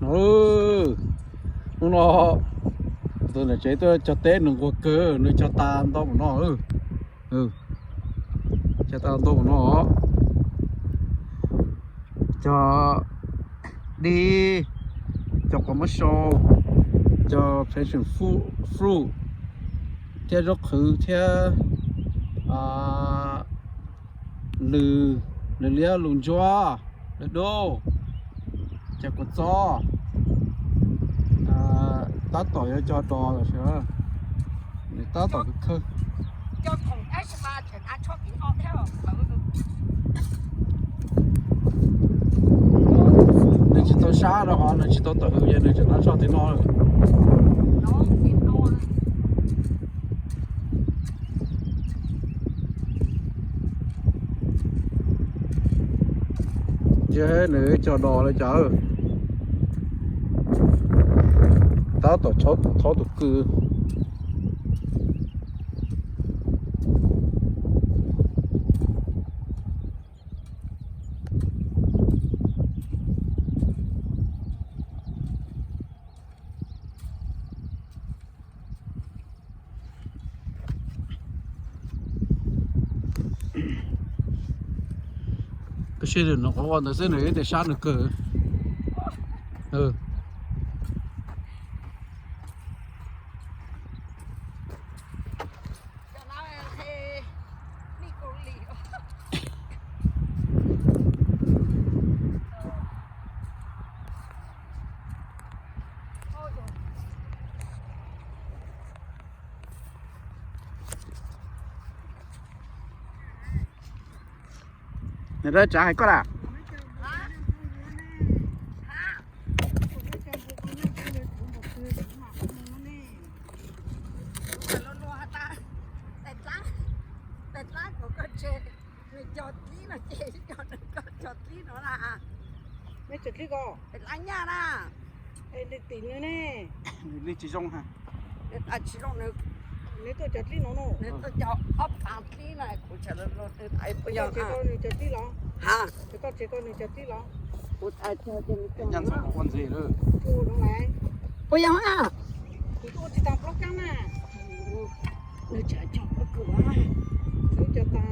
No, hnub no tus niam tsev tuaj cog teb nws nquag kawg, nws cog tas ntau npaum no. Cog tas ntau npaum no. Cog dib, cog quav mab sau, cog passion fruit thiab zaub qhwv thiab lws, lws liab, lws ntsuab, lws dub, cov kua txob. Tab tom yuav cog dos lawm sas, nws tab tom khawb. Nws tsis tau sab rau qhov nws tsis tau tawm hws, nws tseem tab tso tim no lawm. Ces nws cog dos li cas, tab tom txhob tus kwj. Koj sim nws qhuav ua ntawd xwb nws ib tias sab nws kawg. Nws dab tsav hais koj lawm. Nws cog dlib no ces cog dlib no na. Nws cog dlib ko. Dlab nyaj na. Nws tim nws ne. Nws li tsis zoo ha. Nws tsis zoo, nws tuaj cog dlib no no. Nws tuaj cog ob phav dlib no kuv tseem los nws tais puas yog. Koj tsev ko nws cog dlib los? Ha? Koj tsev ko nws cog dlib los? Kuv tais cog ces nws cog. Nyaj ntxhov ua ntxiv lawm. Puas yog ha? Kuv tuaj tsis tau plaub kab na. Nws tseem cog plaub kab. Nws cog tas.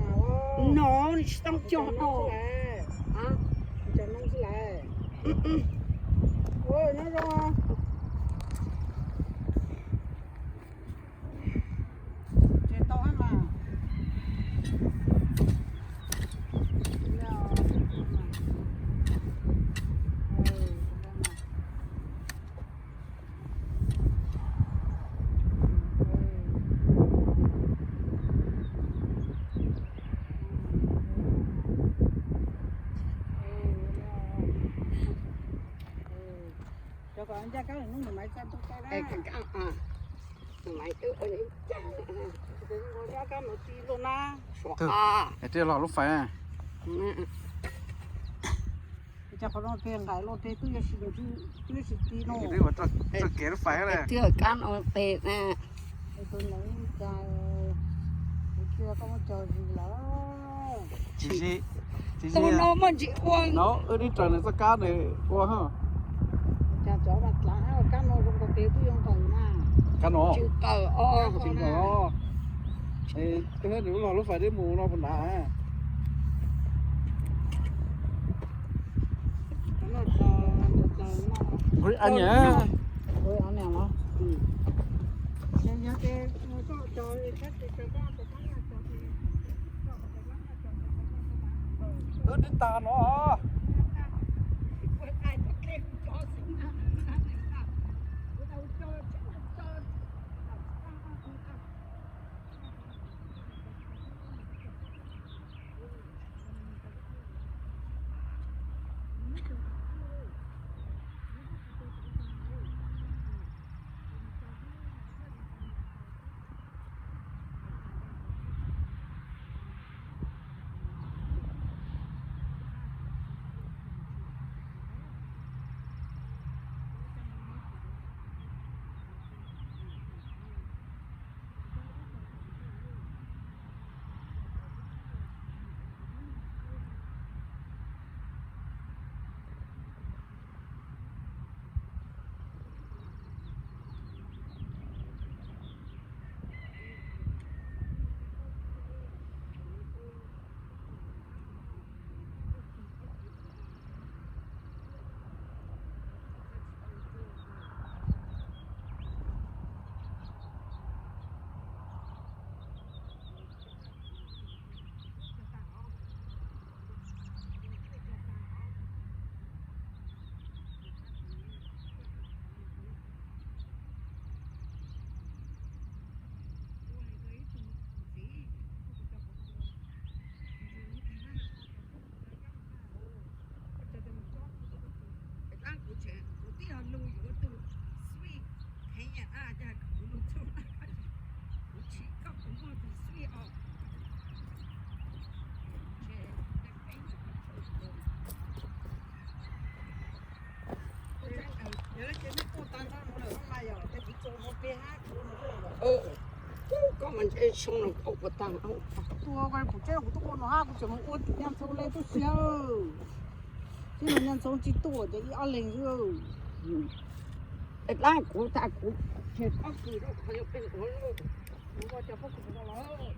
No, nws tsis tau cog no. Cog noob xwb lawm. Ua nyob zoo. Tsis tau mas. Cov kom ncaj kab lwm hnub nws mam txaj ntuj tau na. Kab no ti luaj na. Suav a. Tij los lub fais. Cas qhov no peg nqaim los peg twb yuav tsis, twb yuav tsis ti no. Twb ua txoj kev lub fais le. Twb kab no peg na. Tus no cas kuv cia koj muab cog zis lawm. Tsis, tsis, tus no muaj ntsis ua. No wb dib raws nws txoj kab nws ua ha. Cas cov mas dlav kab no zoo nkaus peg twb yuav nqaws na. Kab no tsis nqaws os. Tsis nqaws os. Twb nws lub los lub fais twb mus no puas nrad. Nqhis a niam. Wb dib tag no. Koj mas ntshe xyoo no koj ua tag. Tua koj pum tseb kuv tuaj ua no hab, kuv tseem mus ua tim Nyav Ntxhoo le tuaj si. Tib no Nyav Ntxhoo tsis tuaj ces ib ob leeg xwb. Es dab kuv tas kuv tseg pob kws rau qhov yog peb ua, kuv ua cov pob kws no los.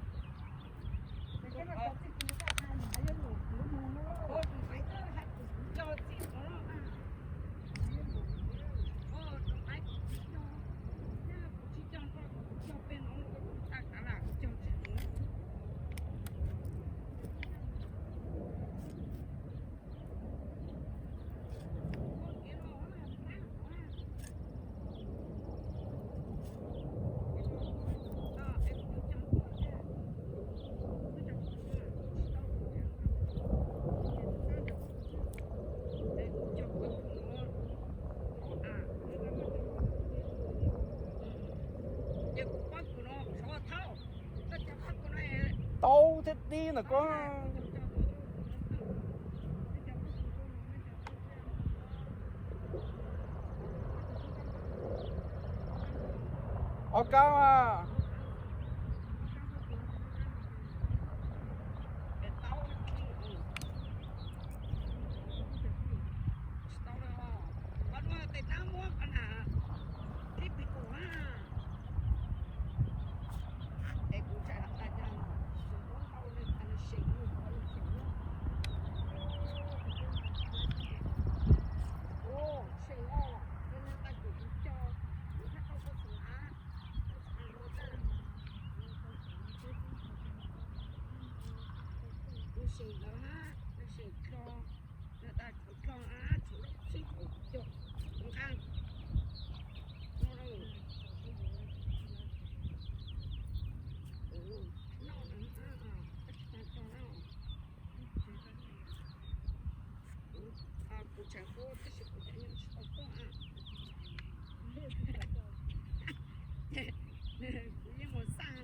Tau thiab tib ntawm koj. Ob kab mas. Kuv tseem ua tab sis kuv cov nyob tsis tau tuaj. Kuv yeej mus xaj,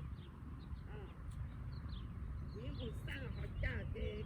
kuv yeej mus xaj hov cas ces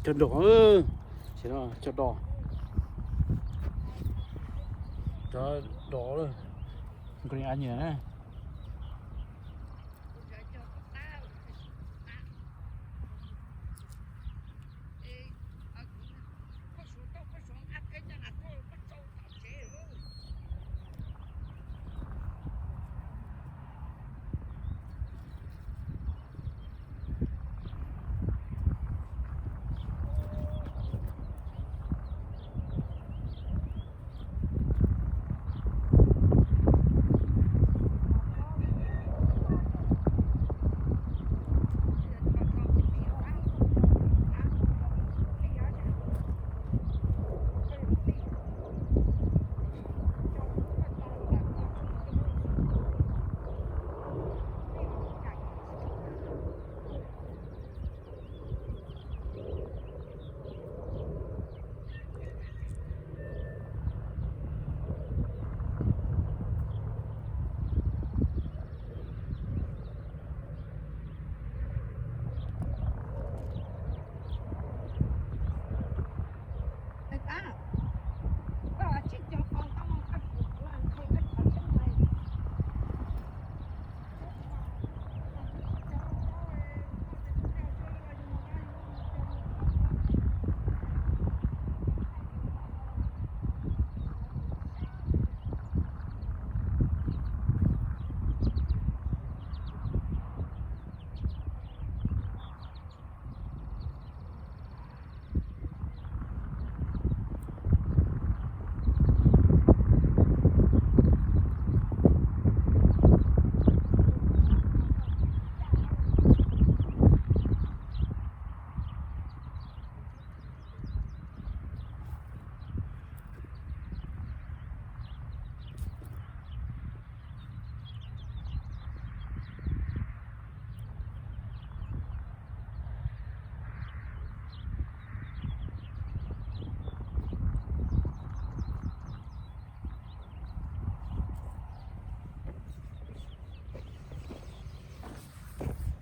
Cov dos, cov dos, cov dos, nyiam na.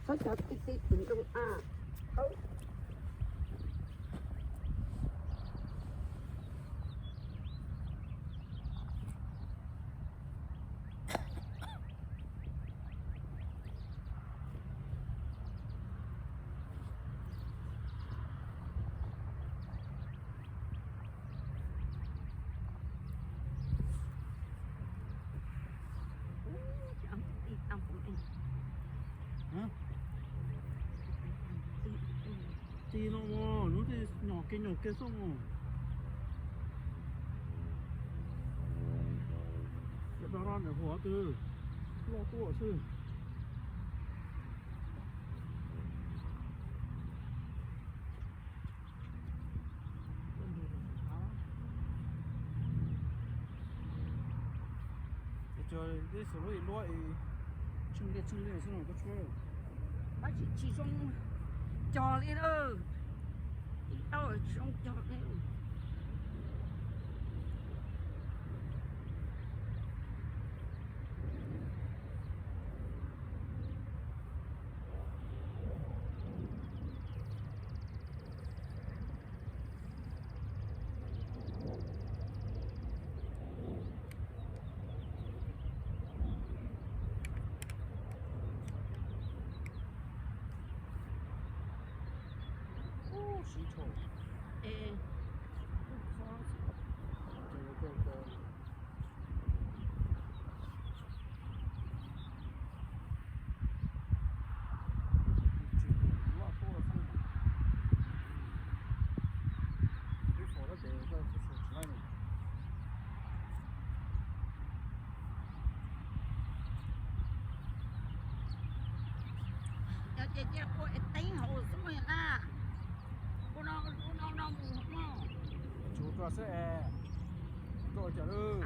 Thawb cov ti ti tus ntoo a. Ti no mas lub tej nyom kiag nyom kiag xwb mas. Cov dab no nws huam twg loj tuaj xwb. Ces tib xus lub ib luab tsheej liaj tsheej liaj xwb no koj tshuab. Tab sis tsis zoo cog li na. Ib tauj tsis zoo cog li. Siv tshau. Cov ces cia ua teeb hauv xwb na. Ua no ua no no mus no. Tsuav koj xwb es. Koj ua cas lawm?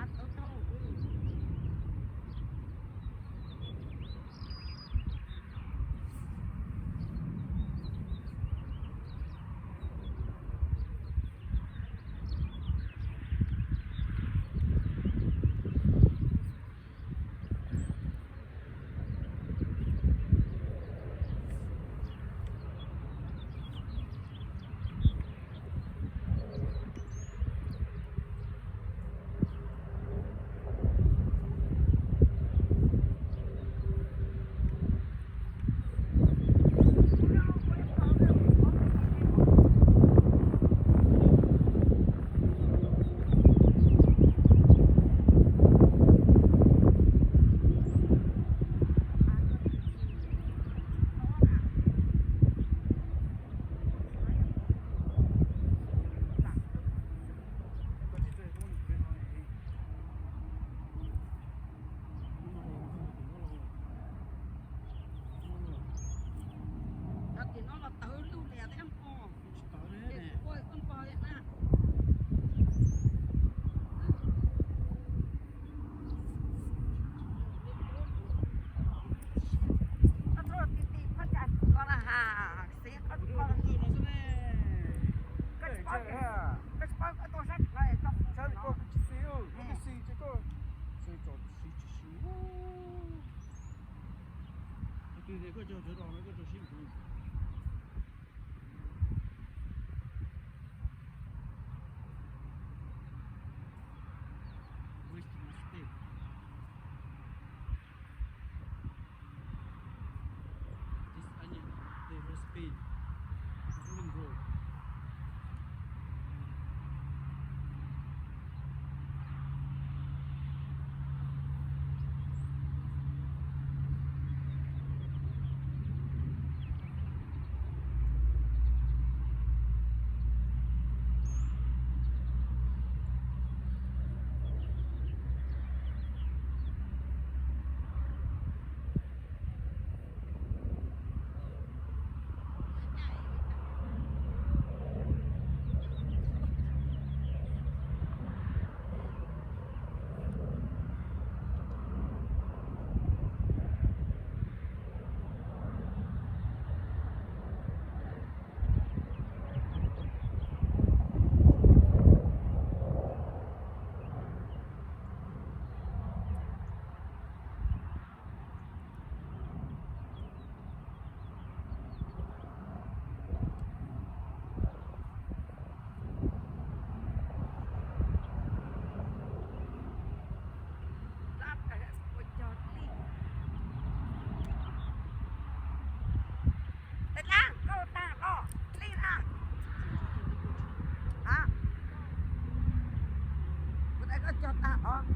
Cov tim no los tawv lug li thiab os. Ces ua koj npog li na. Koj tuaj ti ti phab cam ko na has, xij koj tuaj ti. Koj tsis paub, koj tsis paub koj tuaj sab tim no es koj tsis xij, koj tsis xij ces koj xij tau xij tsis xij. Koj twg tias koj cog cov dos no koj tso sib nrug. Wasting my space. This onion, they will spin. Rolling roll. Daim dlaab, koj tag os, li na. A, kuv daim koj cog tag os.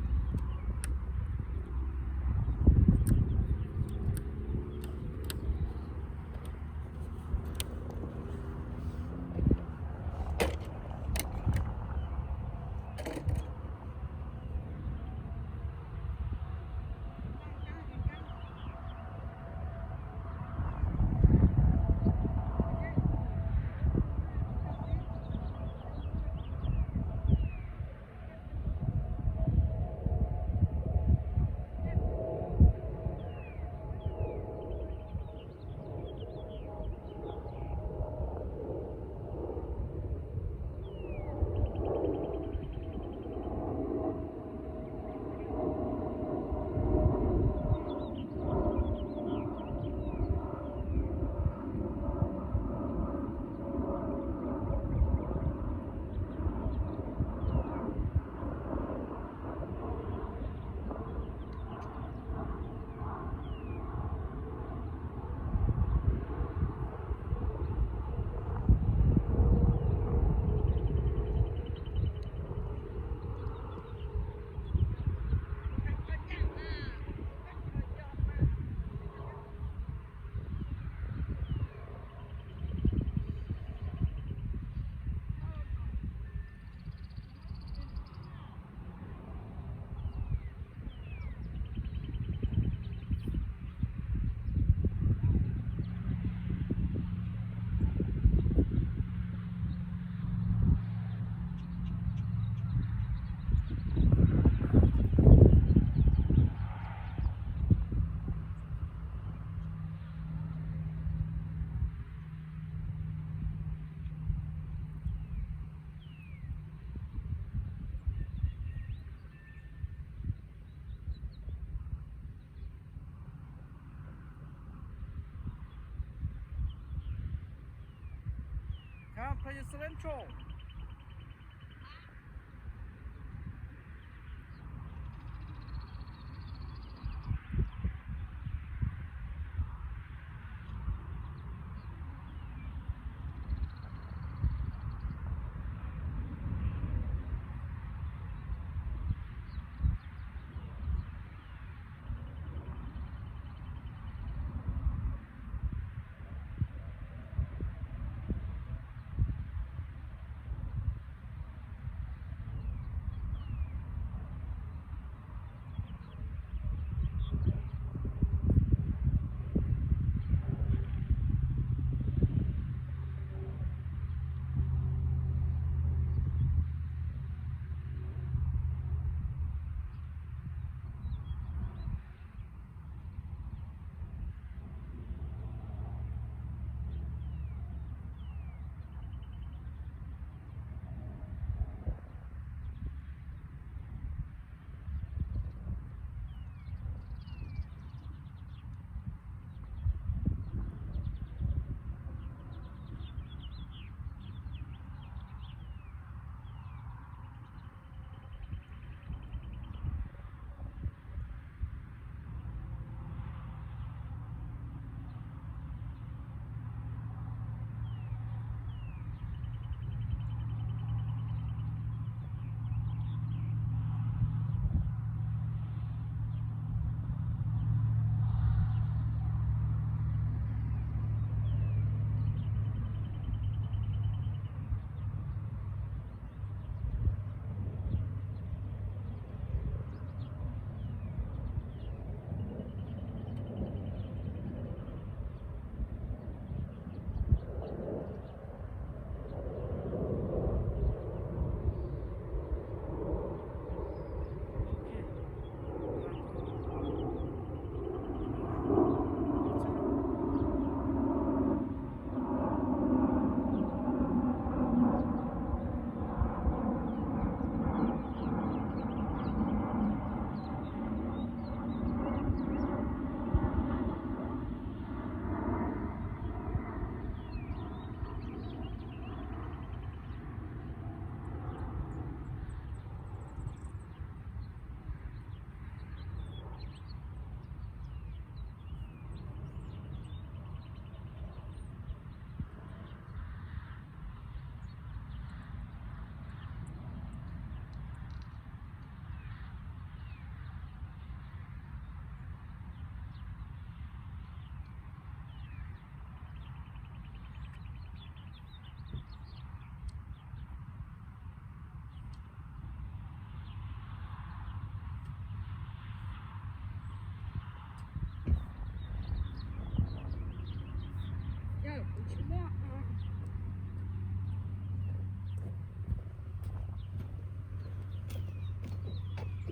Come, play your cilantro.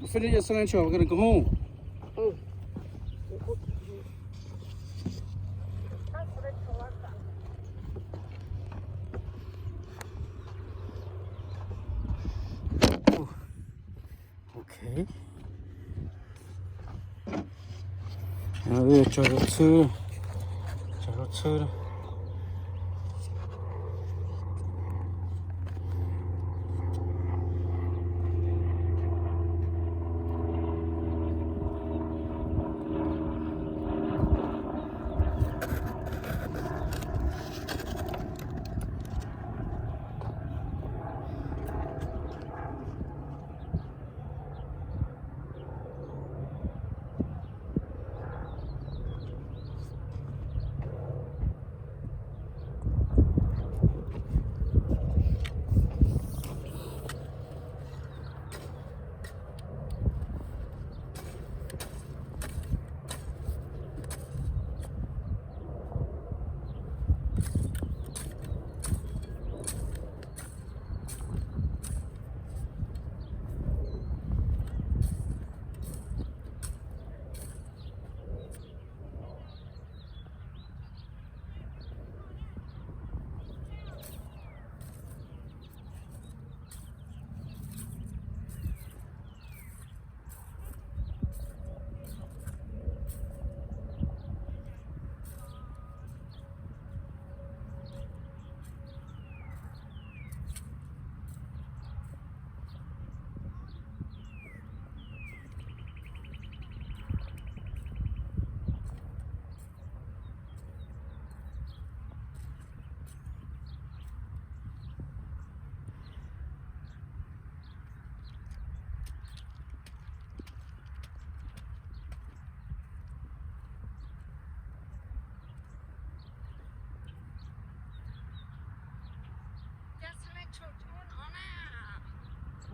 Finish your cilantro, we're gonna go home. Okay. Tso rau txhwb, tso rau txhwb.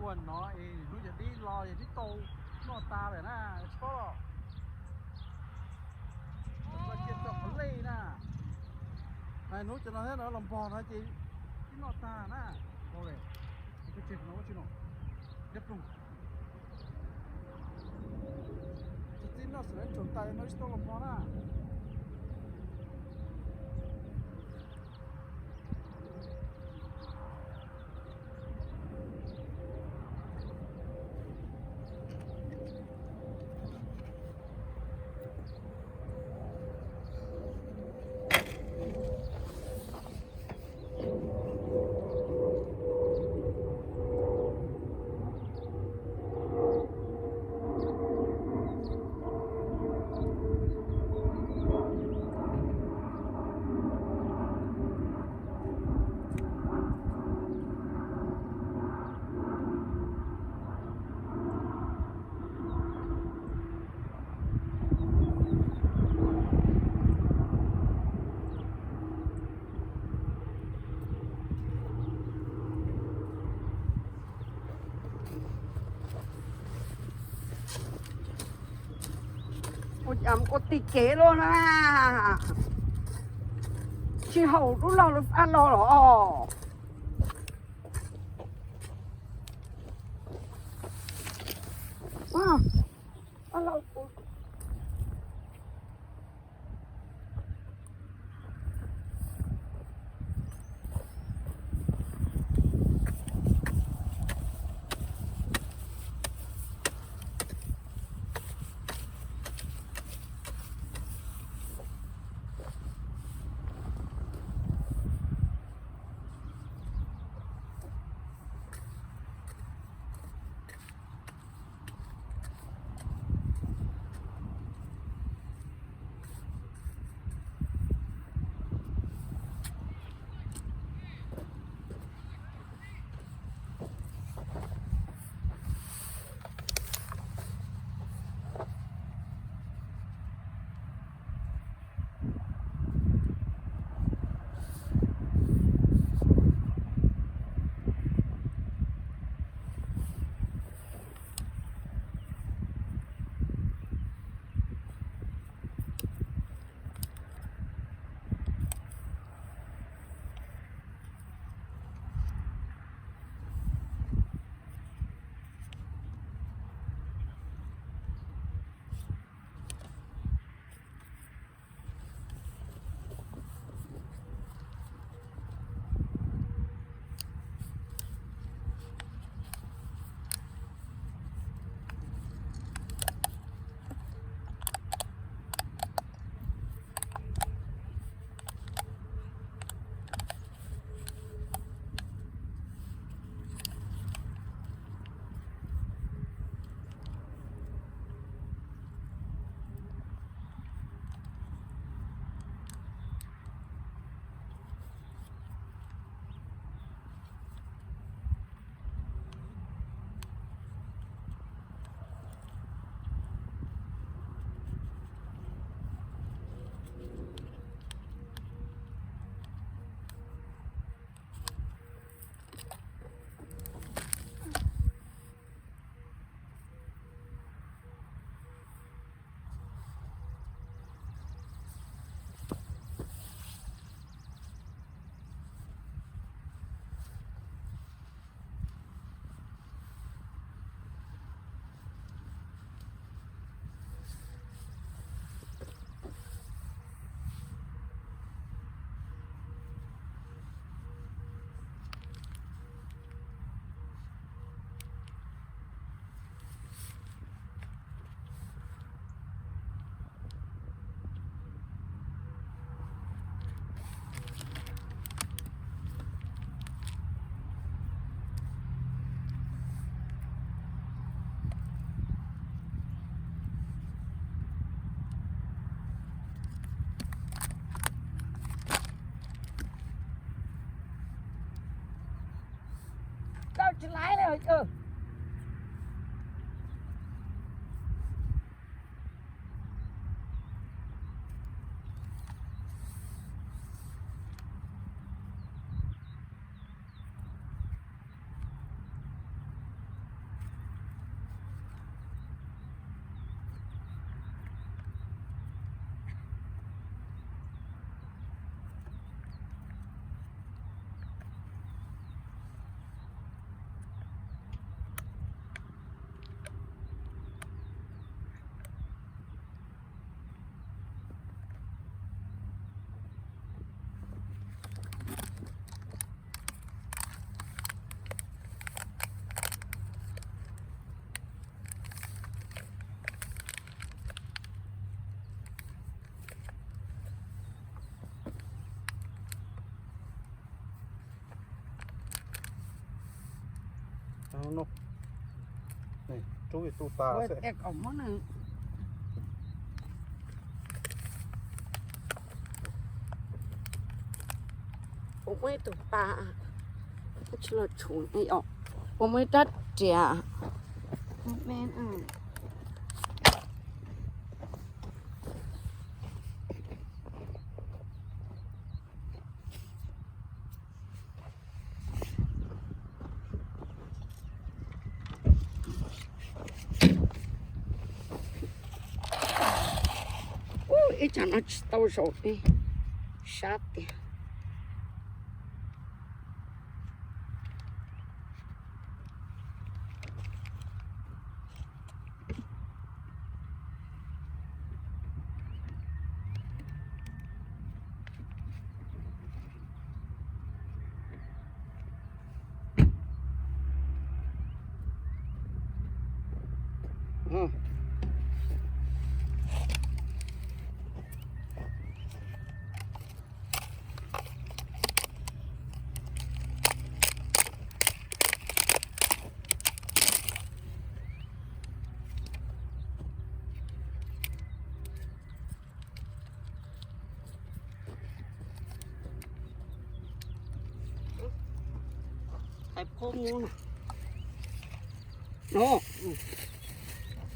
Ua no es hnub yog dib los yog dib tau noj tas lawm na, tsis paub los. Ua cia tso qhov lej na. Hnub cov no thiab no los npog no ces dib noj tas na. Tau lawm. Ces koj tseg qhov no ua tsis no. Dab ploog. Tsis txib noj xwm tsoom tais no tsis tau los npog na. Ua cas ua tim kev luaj na, tsis haum lub log lub fab los los. Rub tu tas xwb. Ua muaj ib tug pas, tsis los tshum, ua muaj ib rab riam. Ib tsam no tsis tau zaum li, sab tiag.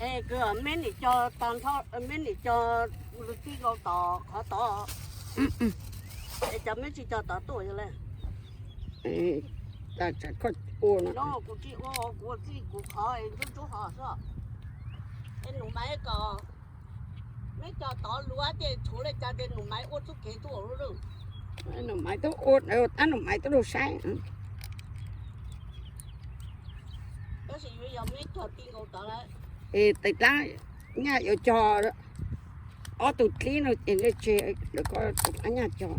Es meb nim co tag nrho, meb nim co lug txij nkaus tom qhov tod, es cov meb tsis co tod tuaj yog le. No kuv tsis ua, kuv ua txij kuv qhov ntsuab ntsuab hov xwb. Es nus maiv kom meb co tod luav ces tshuav le cas ces nus maiv ua txuj kev tuaj lawm. Nus maiv tuaj ua, tab nus maiv tuaj lug saib. Tab sis yuav yog meb cog ti nkaus tod lawm. Es tes dlaab nyaj yuav cog ob tug dlib no ces le tseg, lawv ko tes dlaab nyaj cog.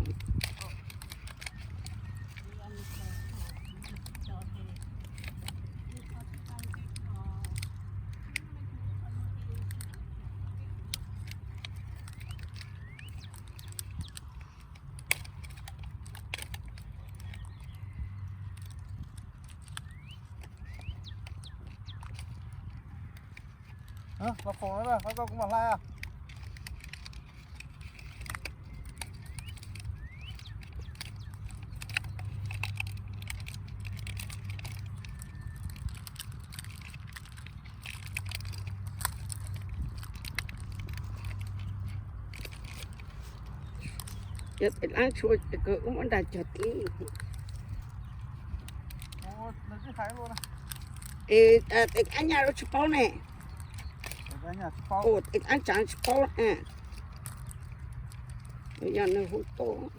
Los foom na, qhov ko kuv mam hlais. Yog tes dlaab tshua kawg ua muab nrag cog tib. Es tes dlaab nyaj lub tsis paub ne. Tes dlaab tsaav tsis paub. Yog nws hu tuaj.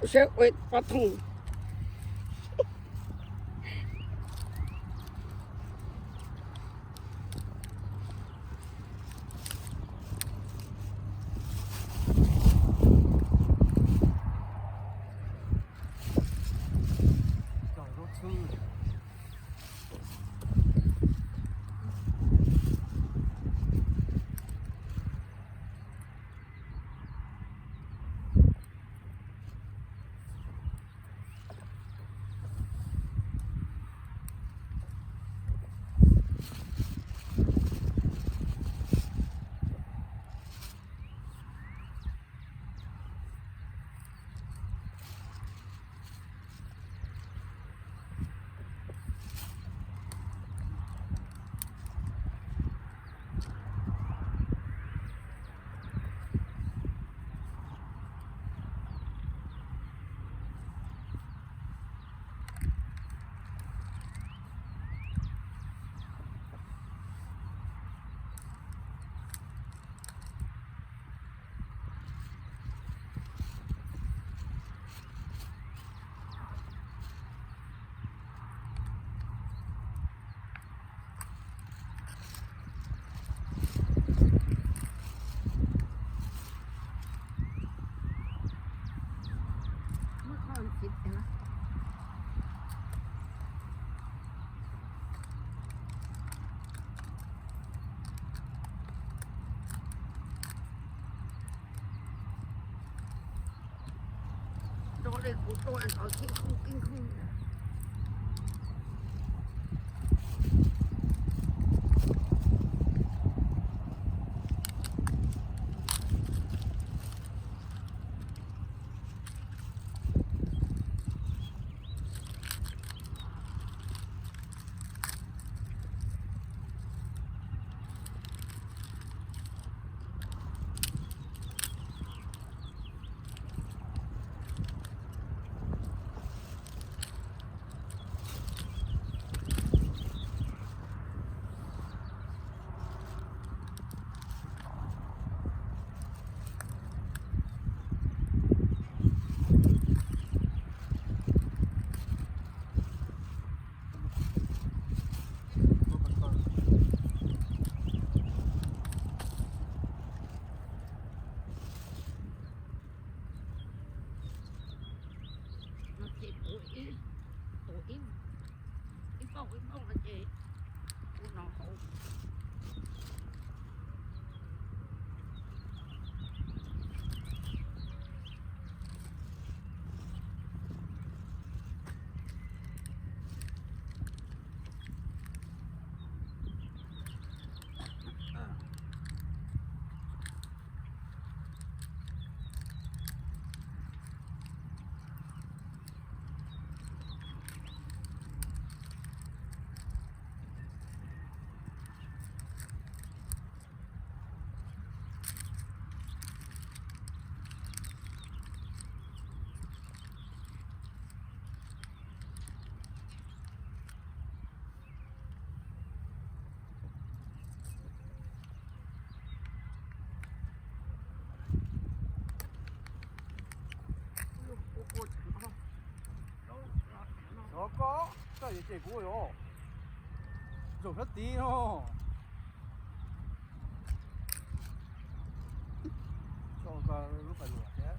Seb ua pob thooj. Ces kuv tuaj ntawd khib khib khib. No ces tuav ib, tuav ib, ib pauj ib pauj no ces ua no hauv. Xyov koj, koj yuav cem kuv yom? Zaum sab tid no. Koj lub pais luam thiab.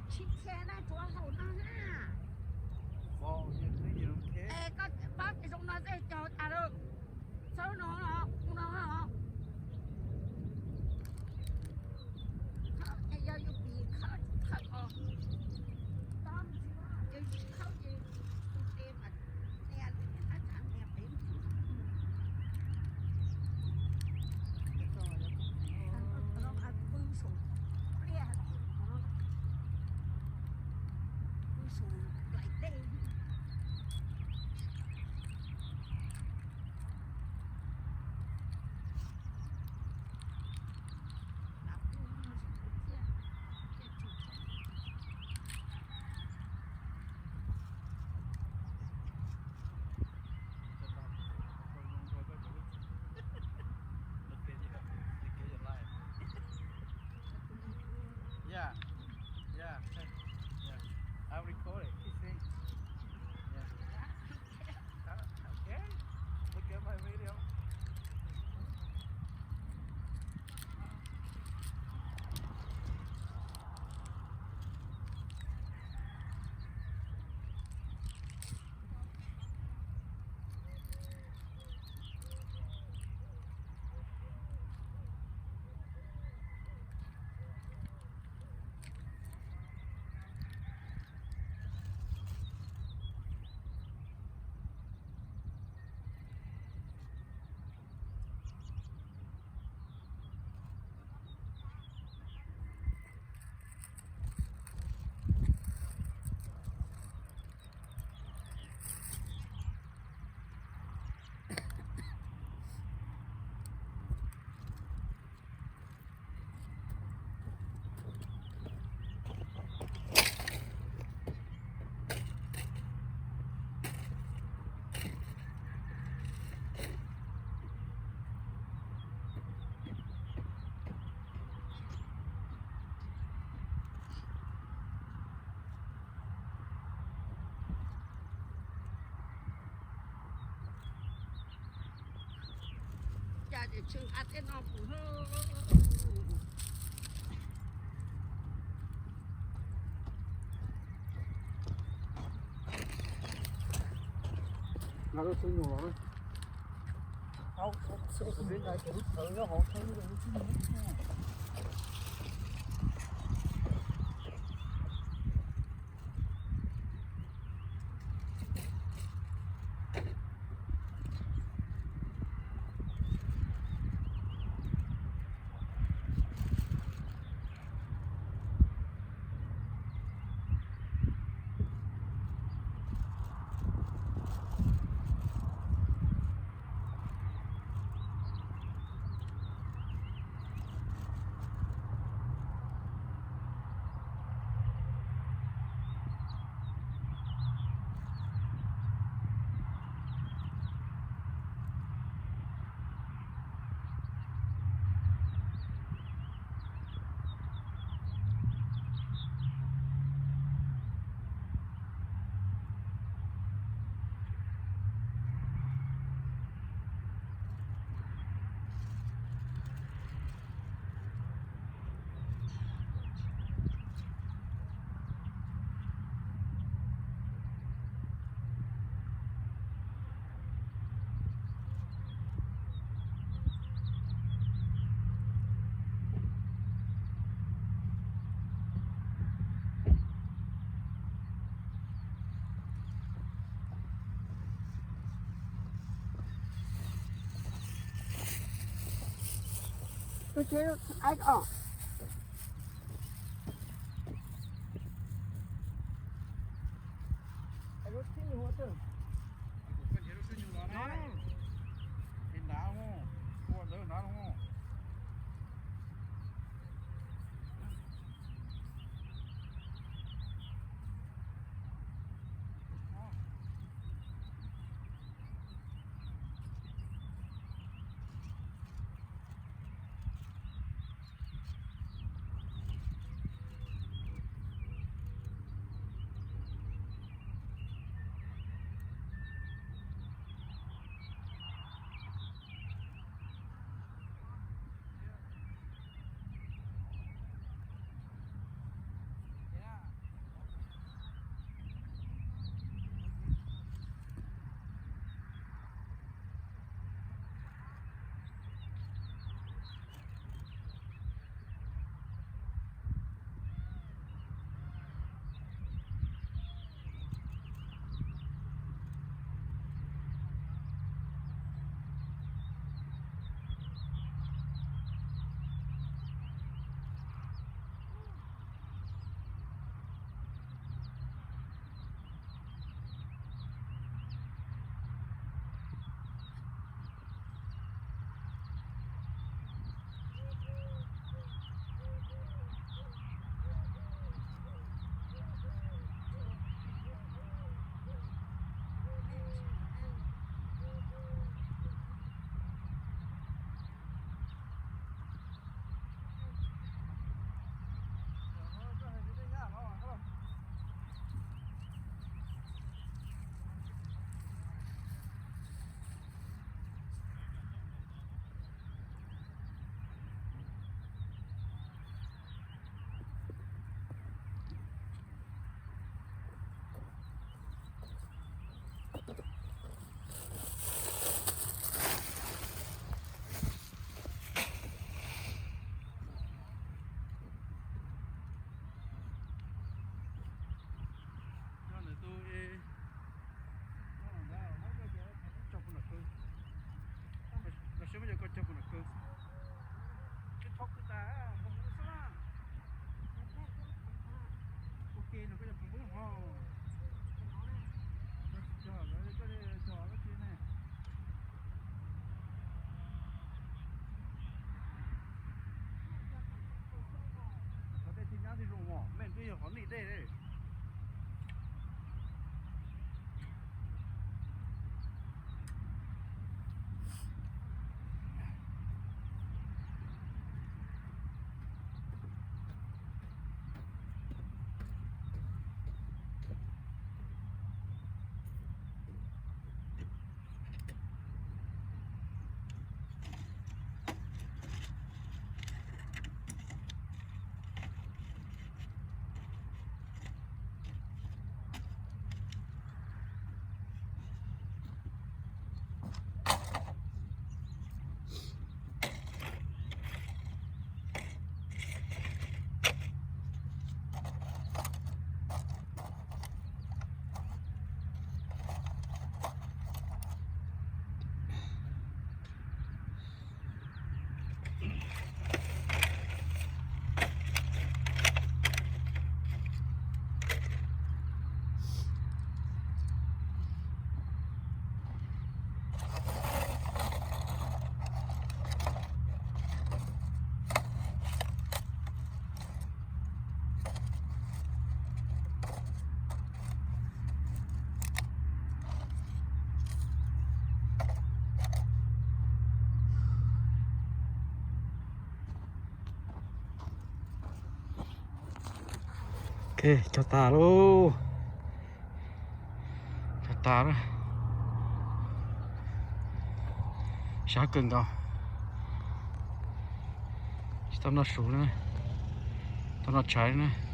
Tsis tshia na, tsuav hauv no na. Es koj pab zoo no tej cog tas lawm. Txhob no los, no los. Khawb ces yog yus pim khawb, khawb os. Yog yus khawb ces tus tes mas nias li nias thaj tsam nias pem. Pw saum pliaj, pw saum nplaim dej. Yeah, yeah, yeah. I record it. Keep saying. Yeah. Uh, okay. Look at my video. Cas ces tshwj nqa tej no kuv. Nqa lub xub nyuj los. Tus tsev aib os. Lub txib nyuj ua twg? Lub txib nyuj no ne. Li nrad, ua ntawd Coj kuv nram kawg xwb. Coj thoob kwj tas, ua ke no koj cov phooj ywg ho. Cog, cog, cog, cog, cog, cog, cog, cog, Qhov tej thiaj nyab thiaj zoo os, mej twb yog qhov nej dej. Ok, cog tas lauj. Cog tas lawm. Sab kawg nkaus. Tsis tau noj su li na. Tau noj tshais li na.